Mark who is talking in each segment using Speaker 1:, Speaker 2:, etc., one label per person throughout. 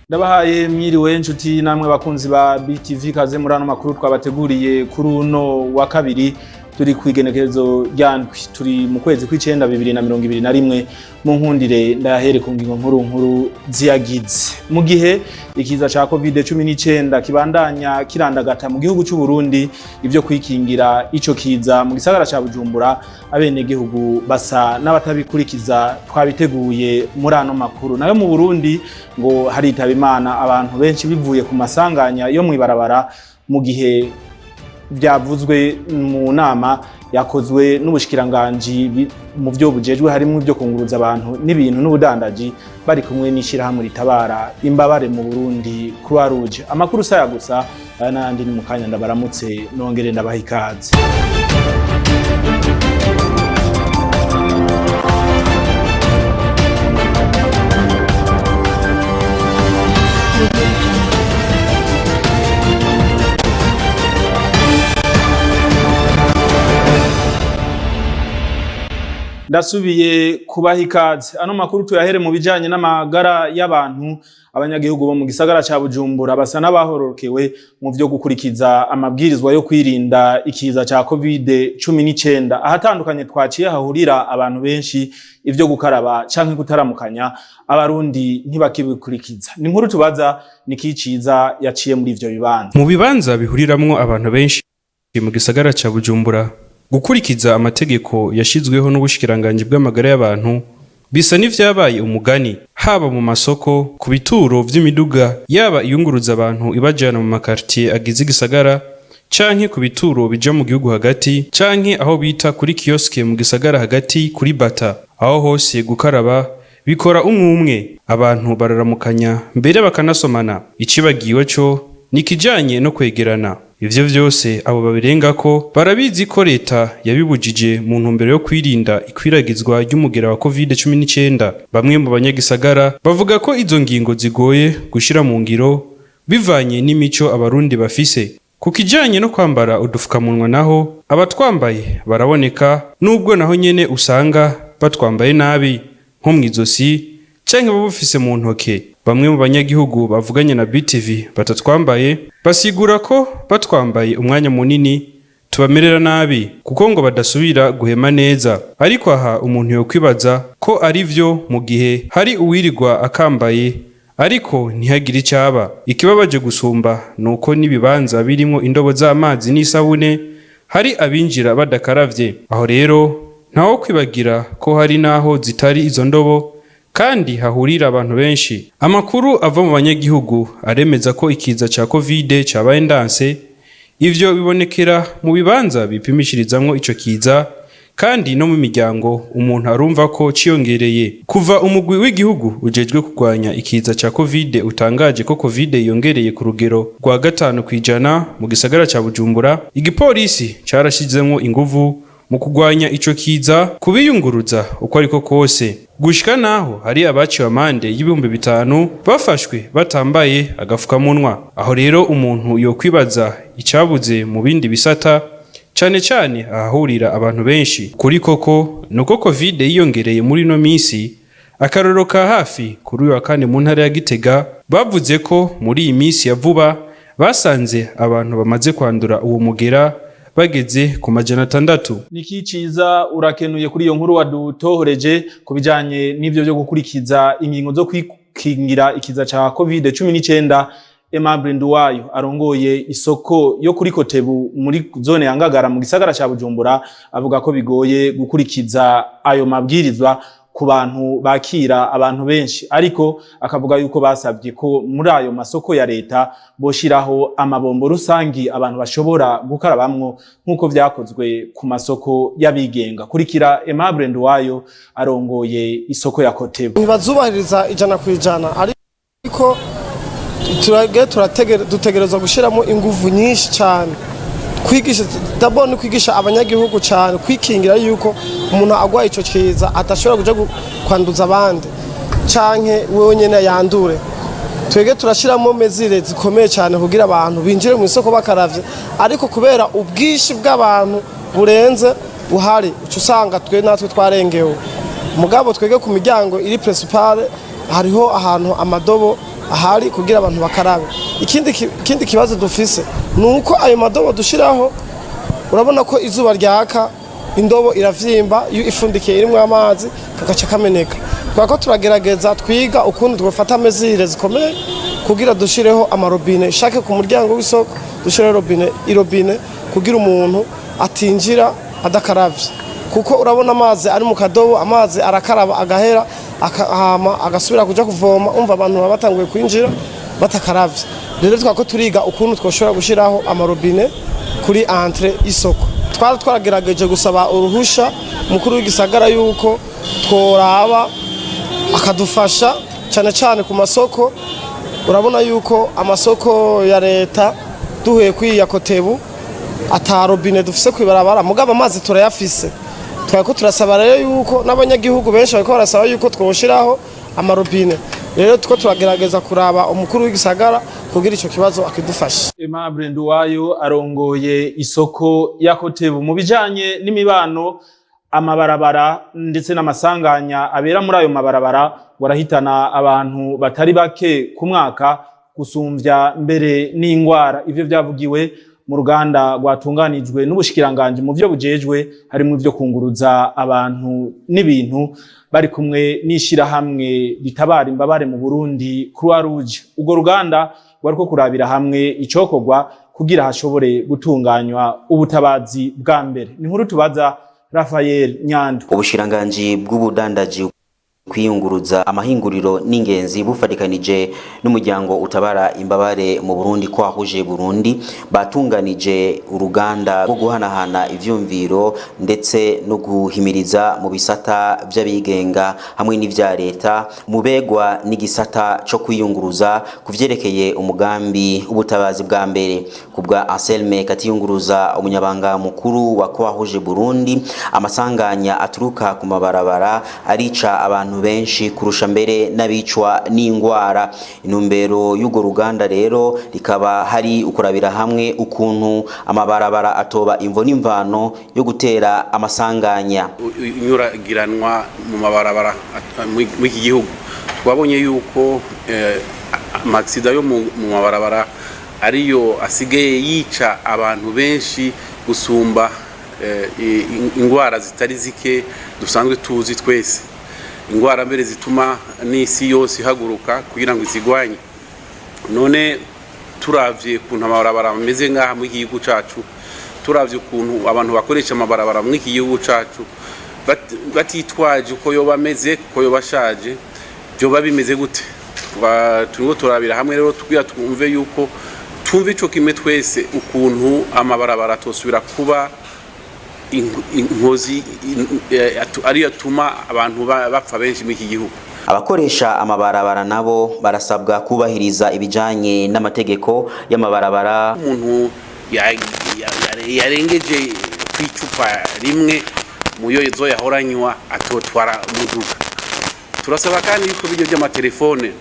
Speaker 1: Ndabahaye mwiriwe nshuti namwe bakunzi ba BTV, kaze muri ano makuru twabateguriye kuri uno wa kabiri. Turi kwigenekerezo rya ndwi, turi mu kwezi kw'icenda 2021. Mu nkundire ndayahere ku ngingo nkuru nkuru ziyagize. Mu gihe ikiza ca Covid-19 kibandanya kirandagata mu gihugu c'u Burundi, ivyo kwikingira ico kiza mu gisagara ca Bujumbura abenegihugu basa n'abatabikurikiza. Twabiteguye muri ano makuru. Nayo mu Burundi ngo haritaba Imana abantu benshi bivuye ku masanganya yo mw'ibarabara, mu gihe byavuzwe mu nama yakozwe n'ubushikiranganji mu byo bujejwe harimo ibyo kunguruza abantu n'ibintu n'ubudandaji, bari kumwe n'ishirahamwe ritabara imbabare mu Burundi, Croix Rouge. Amakuru saya gusa, aya n'ayandi ni mu kanya. Ndabaramutse nongere ndabaha ikaze. Ndasubiye kubaha ikaze. Ano makuru tuyahere mu bijanye n'amagara y'abantu. Abanyagihugu bo mu gisagara ca Bujumbura basa n'abahororokewe mu vyo gukurikiza amabwirizwa yo kwirinda ikiza ca Covid-19. Ahatandukanye twaciye hahurira abantu benshi, ivyo gukaraba canke kutaramukanya abarundi ntibakibikurikiza. Ni inkuru tubaza Nikiciza yaciye muri ivyo bibanza.
Speaker 2: Mu bibanza bihuriramwo abantu benshi mu gisagara ca Bujumbura, gukurikiza amategeko yashizweho n'ubushikiranganji bw'amagara y'abantu bisa n'ivyabaye umugani. Haba mu masoko, ku bituro vy'imiduga, yaba iyunguruza abantu ibajana mu makartier agize igisagara, canke ku bituro bija mu gihugu hagati, canke aho bita kuri kioske mu gisagara hagati kuri Bata, aho hose gukaraba bikora umwe umwe. Abantu bararamukanya, mbere bakanasomana. Icibagiwe co ni ikijanye no kwegerana. Ivyo vyose abo babirengako barabizi ko leta yabibujije mu ntumbero yo kwirinda ikwiragizwa ry'umugera wa Covid-19. Bamwe mu banyagisagara bavuga ko izo ngingo zigoye gushira mu ngiro bivanye n'imico abarundi bafise. Ku kijanye no kwambara udufukamunwa naho, abatwambaye baraboneka, nubwo naho nyene usanga batwambaye nabi, nko mw'izosi canke babufise mu ntoke. Bamwe mu banyagihugu bavuganye na BTV batatwambaye basigura ko batwambaye umwanya munini tubamerera nabi, kuko ngo badasubira guhema neza. Ariko aha umuntu yokwibaza ko ari vyo mu gihe hari uwirirwa akambaye ariko ntihagire icaba. Ikibabaje gusumba nuko n'ibibanza birimwo indobo z'amazi n'isabune hari abinjira badakaravye. Aho rero ntawo kwibagira ko hari n'aho zitari izo ndobo kandi hahurira abantu benshi. Amakuru ava mu banyagihugu aremeza ko ikiza ca Covid cabaye ndanse. Ivyo bibonekera mu bibanza bipimishirizamwo ico kiza, kandi no mu miryango umuntu arumva ko ciyongereye. Kuva umugwi w'igihugu ujejwe kurwanya ikiza ca Covid utangaje ko Covid yongereye ku rugero rwa 5% mu gisagara ca Bujumbura, igipolisi carashizemwo inguvu mu kurwanya ico kiza kubiyunguruza uko ariko kose, gushika naho hari abaciwe amande y'5,000 bafashwe batambaye agafukamunwa. Aho rero umuntu yokwibaza icabuze mu bindi bisata, cane cane ahahurira abantu benshi. Kuri koko nuko Covid yiyongereye muri ino misi. Akarorero ka hafi, kuri uyu wa kane mu ntara ya Gitega bavuze ko muri iyi misi ya vuba basanze abantu bamaze kwandura uwo mugera bageze ku 600.
Speaker 1: Nikiciza, urakenuye kuri iyo nkuru wadutohoreje ku bijanye n'ivyo byo gukurikiza ingingo zo kwikingira ikiza ca Covid-19. Aimable Nduwayo arongoye isoko yo kuri Kotebu muri zone ya Ngagara mu gisagara ca Bujumbura avuga ko bigoye gukurikiza ayo mabwirizwa ku bantu bakira abantu benshi, ariko akavuga yuko basabye ko muri ayo masoko ya leta boshiraho amabombo rusangi abantu bashobora gukarabamwo, nk'uko vyakozwe ku masoko y'abigenga. Kurikira Aimable Nduwayo arongoye isoko ya Kotebu.
Speaker 3: Ntibazubahiriza 100%, ariko dutegerezwa gushyiramo inguvu nyinshi cyane, kwigisha d'abord, kwigisha abanyagihugu cyane kwikingira, yuko umuntu agwaye ico kiza adashobora kuja kwanduza abandi canke wewe nyene yandure. Twege turashyiramo mesures zikomeye cyane kugira abantu binjire mu isoko bakaravye, ariko kubera ubwinshi bw'abantu burenze buhari, uca usanga twe natwe twarengewe. Mugabo twege ku miryango iri principale hariho ahantu amadobo. ahari kugira abantu bakarabe. Ikindi kibazo dufise ni uko ayo madobo dushiraho, urabona ko izuba ryaka, indobo iravyimba iyo ifundikiye irimwo amazi, kagaca kameneka. Twako turagerageza twiga ukuntu twafata mesures zikomeye kugira dushireho amarobine shake ku muryango w'isoko, dushireho robine, irobine, kugira umuntu atinjira adakaravye, kuko urabona amazi ari mu kadobo, amazi arakaraba agahera, hama agasubira kuja kuvoma. Umva, abantu baba batanguye kwinjira batakaravye. Rero twako turiga ukuntu twoshobora gushiraho amarobine kuri entrée y'isoko. Twari twaragerageje gusaba uruhusha umukuru w'igisagara yuko tworaba akadufasha, cyane cyane ku masoko. Urabona yuko amasoko ya leta, duhuye kuri ya Kotebu, ata robine dufise kwibarabara, mugabo amazi turayafise. Twariko turasaba rero yuko n'abanyagihugu benshi bariko barasaba yuko twoshiraho amarobine. Rero tuko turagerageza kuraba umukuru w'igisagara kugira ico kibazo akidufashe.
Speaker 1: Aimable Nduwayo arongoye isoko ya Kotebu. Mu bijanye n'imibano, amabarabara ndetse n'amasanganya abera muri ayo mabarabara warahitana abantu batari bake ku mwaka, gusumvya mbere n'ingwara. Ivyo vyavugiwe mu ruganda rwatunganijwe n'ubushikiranganji mu vyo bujejwe, harimo ivyo kunguruza abantu n'ibintu, bari kumwe n'ishirahamwe ritabara imbabare mu Burundi, Croix Rouge. Urwo ruganda rwariko kurabira hamwe icokorwa kugira hashobore gutunganywa ubutabazi bwa mbere. Ni inkuru tubaza Raphael Nyandwi.
Speaker 4: Ubushikiranganji bw'ubudandaji, kwiyunguruza, amahinguriro n'ingenzi bufatikanije n'umuryango utabara imbabare mu Burundi, Croix-Rouge Burundi, batunganije uruganda rwo guhanahana ivyumviro ndetse no guhimiriza mu bisata vy'abigenga hamwe n'ivya leta mu begwa n'igisata co kwiyunguruza ku vyerekeye umugambi w'ubutabazi bwa mbere. Ku bwa Anselme Katiyunguruza, umunyabanga mukuru wa Croix-Rouge Burundi, amasanganya aturuka ku mabarabara arica abantu benshi kurusha mbere n'abicwa n'ingwara. Intumbero y'urwo ruganda rero rikaba hari ukurabira hamwe ukuntu amabarabara atoba imvo n'imvano yo gutera amasanganya.
Speaker 5: Inyuragiranwa mu mabarabara muri iki gihugu, twabonye yuko ama accidents yo mu mabarabara ariyo asigaye yica abantu benshi gusumba ingwara zitari zike dusanzwe tuzi twese, ingwara mbere zituma n'isi yose ihaguruka kugira ngo izigwanye. None turavye ukuntu amabarabara ameze ngaha muri iki gihugu cacu, turavye ukuntu abantu bakoresha amabarabara muri iki gihugu cacu batitwaje uko yoba ameze, kuko yoba ashaje, vyoba bimeze gute? Turiko turabira hamwe rero tugira twumve yuko twumve ico kimwe twese, ukuntu amabarabara atosubira kuba inkozi ariyo atuma abantu bapfa benshi muri iki gihugu.
Speaker 4: Abakoresha amabarabara nabo barasabwa kubahiriza ibijanye n'amategeko y'amabarabara.
Speaker 5: Umuntu yarengeje kwicupa rimwe muyo zo yahoranywa atotwara umuduga. Turasaba kandi yuko bijyo by'amatelefone,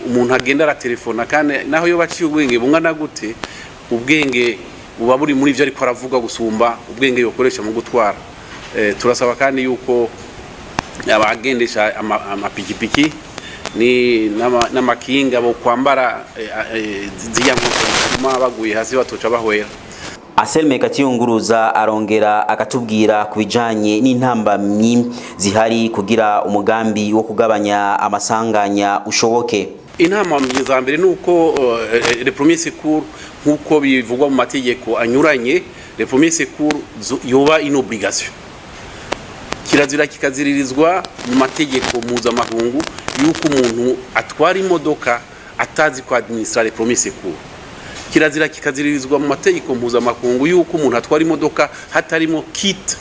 Speaker 5: umuntu agenda aratelefona, kandi naho yo baciye ubwenge bungana gute, ubwenge buba buri muri ivyo ariko aravuga gusumba ubwenge yokoresha mu gutwara. Turasaba kandi yuko abagendesha amapikipiki ni n'amakinga bo kwambara zirya nkoko zituma baguye hasi batoca bahwera.
Speaker 4: Anselme Katiyunguruza arongera akatubwira ku bijanye n'intambamyi zihari kugira umugambi wo kugabanya amasanganya ushoboke.
Speaker 5: Intambamyi za mbere ni uko le premier secours, nk'uko bivugwa mu mategeko anyuranye, le premier secours yoba une obligation. Kirazira kikaziririzwa mu mategeko mpuzamakungu yuko umuntu atwara imodoka atazi ko administra le premier secours. Kirazira kikaziririzwa mu mategeko mpuzamakungu yuko umuntu atwara imodoka hatarimo kit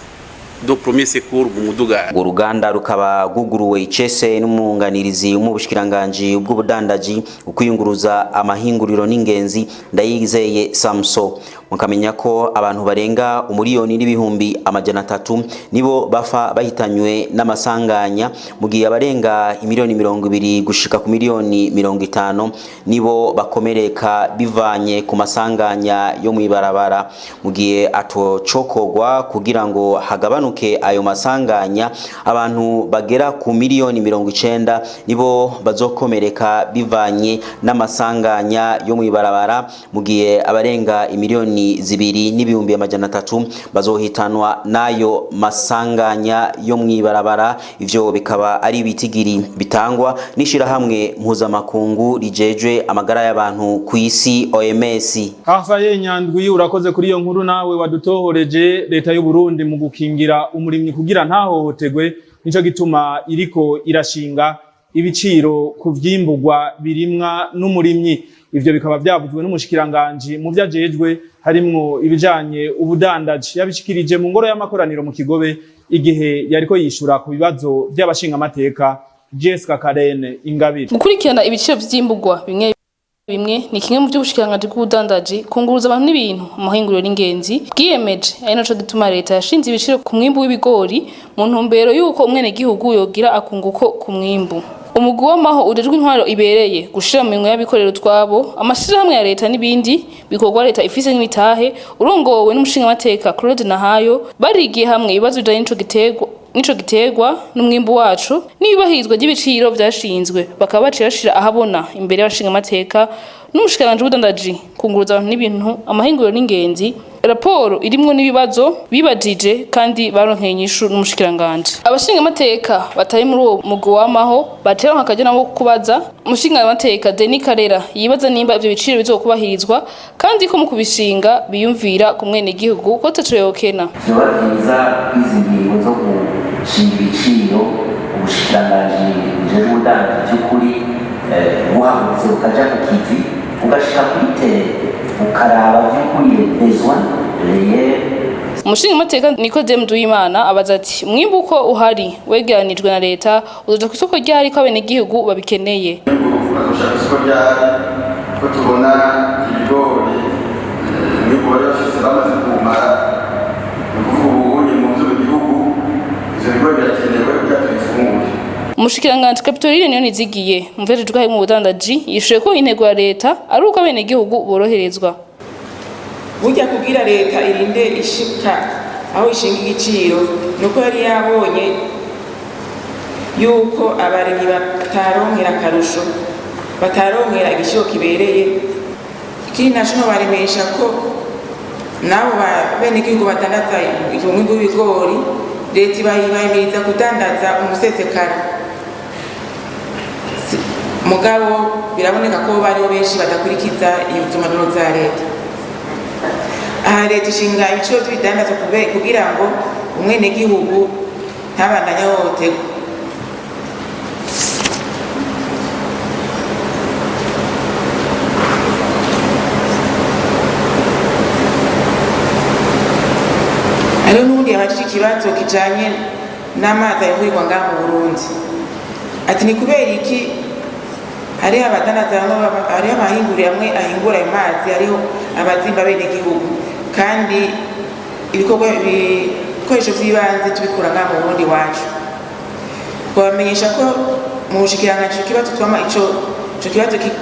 Speaker 5: de premier secours mu muduga.
Speaker 4: Urwo ruganda rukaba rwuguruwe icese n'umwunganirizi mu bushikiranganji bw'ubudandaji, ukwiyunguruza, amahinguriro n'ingenzi, Ndayizeye Samso. Mukamenya ko abantu barenga 1,300,000 nibo bafa bahitanywe n'amasanganya, mu gihe abarenga 20 miliyoni gushika ku 50 miliyoni nibo bakomereka bivanye ku masanganya yo mw'ibarabara. Mu gihe atocokogwa kugira ngo hagabanuke ayo masanganya, abantu bagera ku 90 miliyoni nibo bazokomereka bivanye n'amasanganya yo mw'ibarabara, mu gihe abarenga 2,3 miliyoni bazohitanwa n'ayo masanganya yo mw'ibarabara. Ivyo bikaba ari ibitigiri bitangwa n'ishirahamwe mpuzamakungu rijejwe amagara y'abantu ku isi, OMS.
Speaker 1: Rafael Nyandwi, urakoze kuri iyo nkuru nawe wadutohoreje. Leta y'u Burundi mu gukingira umurimyi kugira ntahohotegwe, nico gituma iriko irashinga ibiciro ku vyimburwa birimwa n'umurimyi. Ivyo bikaba vyavuzwe n'umushikiranganji mu vyajejwe harimwo ibijanye ubudandaji. Yabishikirije mu ngoro y'amakoraniro mu Kigobe igihe yariko yishura ku bibazo vy'abashingamateka. Jessica Karene Ingabire.
Speaker 6: Gukurikirana ibiciro vy'imburwa bimwe bimwe ni kimwe mu vy'ubushikiranganji bw'ubudandaji, kunguruza abantu n'ibintu, amahinguriro n'ingenzi bwiyemeje. Ari naco gituma leta yashinze ibiciro ku mwimbu w'ibigori mu ntumbero y'uko umwenegihugu yogira akunguko ku mwimbu. Umugwi w'amaho ujejwe intwaro ibereye, gushira mu minwe y'abikorera utwabo amashirahamwe ya leta n'ibindi bikorwa leta ifise nk'imitahe, urongowe n'umushingamateka Claude Nahayo, barigiye hamwe ibibazo bijanye n'ico giterwa n'umwimbu wacu n'iyubahirizwa ry'ibiciro vyashinzwe. Bakaba baciye bashira ahabona imbere y'abashingamateka n'umushikiranganji w'ubudandaji, kunguruza abantu n'ibintu, amahinguriro n'ingenzi raporo irimwo n'ibibazo bibajije kandi baronkeye inyishu n'umushikiranganji. Abashingamateka batari muri uwo mugwi wamaho batewe akaryo nabo kubaza. Umushingamateka Denis Karera yibaza nimba ivyo biciro bizokubahirizwa, kandi ko mu kubishinga biyumvira ku mwenegihugu ko taco yokena.
Speaker 7: Vyoba vyiza izi ngingo zo gushinga ibiciro, ubushikiranganji bujejwe ubudandaji by'ukuri buhagurutse bukaja ku kivi, ugashika kuri terrain, ukaraba vy'ukuri les besoins réels.
Speaker 6: Umushingamateka Nikodemu Duwimana abaza ati: umwimbu uko uhari wegeranijwe na leta uzoja kw'isoko ryari, ko abenegihugu babikeneye?
Speaker 8: Bazoshaka isoko ryari, ko tubona ibigori umwimbu bari bafise bamaze kuwumara? Ni ukuvuga ubu mu vyo mu gihugu ivyo bigori birakenewe kugira tubifungure.
Speaker 6: Umushikiranganji Kapitoline Niyonizigiye mu vyajejwe harimwo ubudandaji yishuye ko intego ya leta ari uko abenegihugu boroherezwa.
Speaker 9: Burya kugira leta irinde ishika aho ishinga igiciro, nuko yari yabonye yuko abarimyi bataronkera akarusho, bataronkera igiciro kibereye. Ikindi naco, nobaremesha ko nabo benegihugu badandaza umwimbu w'ibigori, leta ibahimiriza kudandaza umusesekara. Mugabo biraboneka ko bariho benshi badakurikiza izo mpanuro za leta. Aha leta ishinga ibiciro by'ibidandazwa kugira ngo umwenegihugu ntabandanye ahohoterwa. Hariho n'ubundi yabajije ikibazo kijanye n'amazi ayungurirwa ngaha mu Burundi, ati ni kubera iki hariho abadandaza bamwe hariho amahinguriro amwe ahingura ayo mazi, hariho abazimba abenegihugu, kandi ibikorwa, ibikoresho vy'ibanze tubikura ngaha mu Burundi iwacu? Twabamenyesha ko mu bushikiranganji ico kibazo twama ico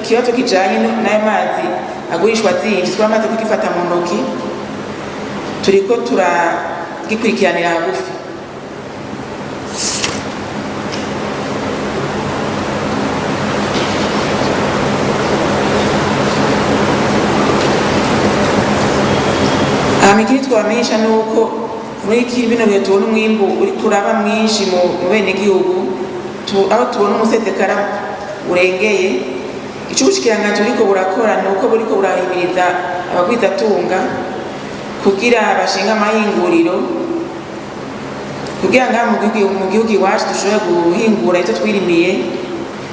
Speaker 9: kibazo kijanye n'ayo mazi agurishwa azimvye twamaze kugifata mu ntoki, turiko turagikurikiranira hagufi. Hama ikindi twabamenyesha ni uko muri bino bihe tubona umwimbu uriko uraba mwinshi mu benegihugu, aho tubona umusesekara urengeye, ico ubushikiranganji buriko burakora ni uko buriko burahimiriza abagwizatunga kugira bashinge amahinguriro, kugira ngaha mu gihugu iwacu dushobore guhingura ivyo twirimiye.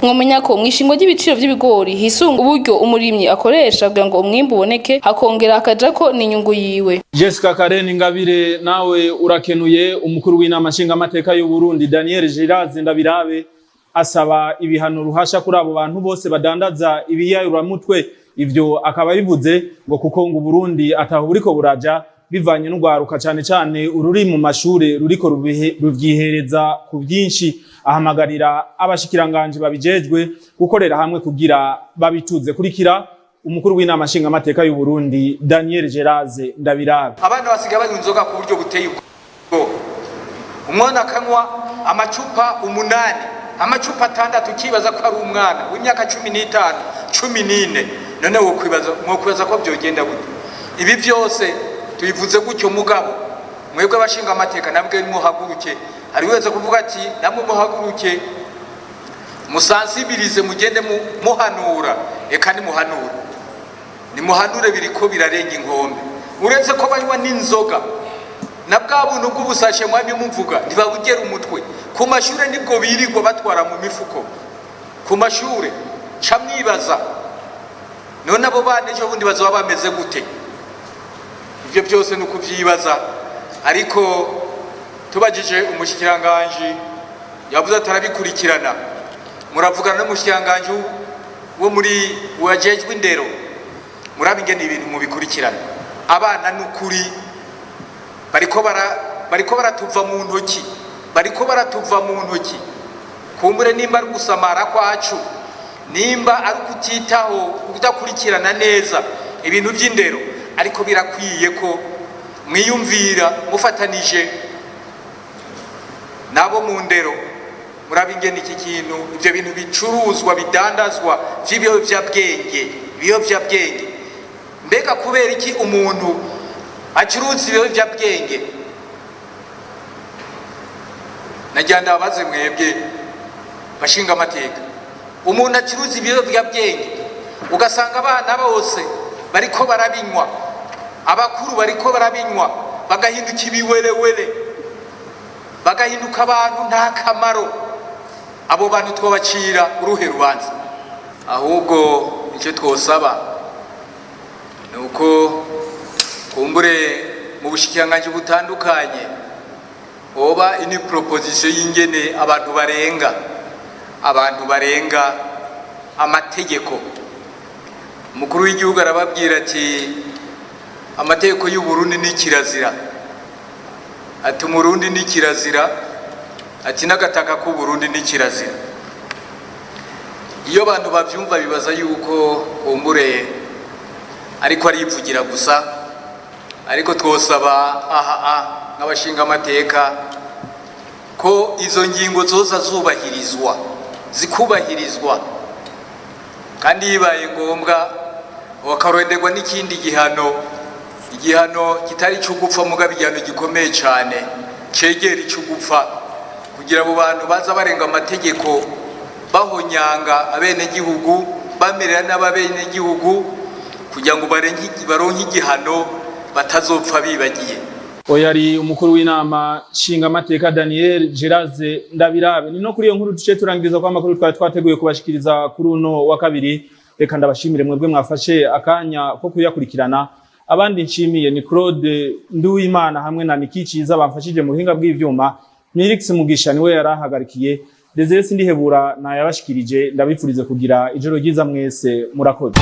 Speaker 6: Mwomenya ko mw'ishingwa ry'ibiciro vy'ibigori hisunga uburyo umurimyi akoresha kugira ngo umwimbu uboneke, hakongera hakajako n'inyungu yiwe.
Speaker 1: Jessica Karen Ingabire, nawe urakenuye. Umukuru w'inama nshingamateka y'u Burundi Daniel Girazi Ndabirabe asaba ibihano ruhasha kuri abo bantu bose badandaza ibiyayuramutwe. Ivyo akaba bivuze ngo kuko ngo Burundi ataho buriko buraja bivanye n'ugwaruka, cane cane ururi mu mashure ruriko ruvyihereza ku byinshi. Ahamagarira abashikiranganje babijejwe gukorera hamwe kugira babituze. Kurikira umukuru w'inama nshingamateka y'u Burundi, Daniel Geraze Ndabirabe.
Speaker 10: Abana basigaye banywa inzoga ku buryo buteye ubwoba. Umwana akanywa amacupa 8, amacupa 6, ukibaza ko ari umwana w'imyaka 15, 14. None wokwibaza ko byogenda gute? Ibi byose tubivuze gutyo, mugabo mwebwe abashinga amateka nabwe muhaguruke. Hari wese kuvuga ati namwe muhaguruke, musansibirize, mugende muhanura. Eka nimuhanure, nimuhanure, biriko birarenga inkombe. Uretse ko banywa n'inzoga, na bwa buntu bw'ubusashe mwamye mumvuga ntibabugera umutwe. Ku mashure nibwo birirwa batwara mu mifuko ku mashure. Ca mwibaza, none abo bana ejo bundi bazoba bameze gute? Ivyo byose ni ukuvyibaza. Ariko tubajije umushikiranganji, yavuze atarabikurikirana. Muravugana n'umushikiranganji wo muri wajejwe indero, murabe ingene ibintu mubikurikirana. Abana n'ukuri bariko baratuva mu ntoki, bariko baratuva mu ntoki. Kumbure nimba ari gusamara kwacu, nimba ari kutitaho, kudakurikirana neza ibintu by'indero, ariko birakwiye ko mwiyumvira mufatanije nabo mu ndero, murabe ingene iki kintu, ivyo bintu bicuruzwa, bidandazwa vy'ibiyovyabwenge. Ibiyovyabwenge, mbega kubera iki umuntu acuruza ibiyovyabwenge? Nagira ndabaze mwebwe bashinga amateka, umuntu acuruza ibiyovyabwenge ugasanga abana bose bariko barabinywa, abakuru bariko barabinywa, bagahinduka ibiwerewere, bagahinduka abantu nta kamaro, abo bantu twabacira uruhe rubanza? Ahubwo icyo twosaba ni uko kumbure mu bushikiranganji butandukanye hoba ini proposition y'ingene abantu barenga amategeko. Umukuru w'igihugu arababwira ati amategeko y'u Burundi ni kirazira, ati umurundi ni kirazira, ati n'agataka k'u Burundi ni kirazira. Iyo abantu bavyumva bibaza yuko kumbure ariko arivugira gusa, ariko twosaba aha nk'abashinga amateka ko izo ngingo zoza zubahirizwa, zikubahirizwa, kandi bibaye ngombwa bakaronderwa n'ikindi gihano, igihano kitari icyo gupfa, mugabo igihano gikomeye cyane cegera icyo gupfa, kugira abo bantu baza barenga amategeko, bahonyanga abenegihugu, bamerera n'ababenegihugu, kugira ngo baronke igihano batazopfa bibagiye.
Speaker 1: Oya, ari umukuru w'inama nshingamateka Daniel Geraze Ndabirabe. Ni no kuri iyo nkuru duce turangiriza kwa makuru twari twateguye kubashikiriza kuri uno wa kabiri. Reka ndabashimire mwebwe mwafashe akanya ko kuyakurikirana. Abandi nshimiye ni Claude Nduwimana hamwe na Niki Ciza bamfashije mu buhinga bw'ivyuma. Mirix Mugisha niwe yarahagarikiye. Desire Sindihebura nayabashikirije. Ndabifurize kugira ijoro ryiza mwese. Murakoze.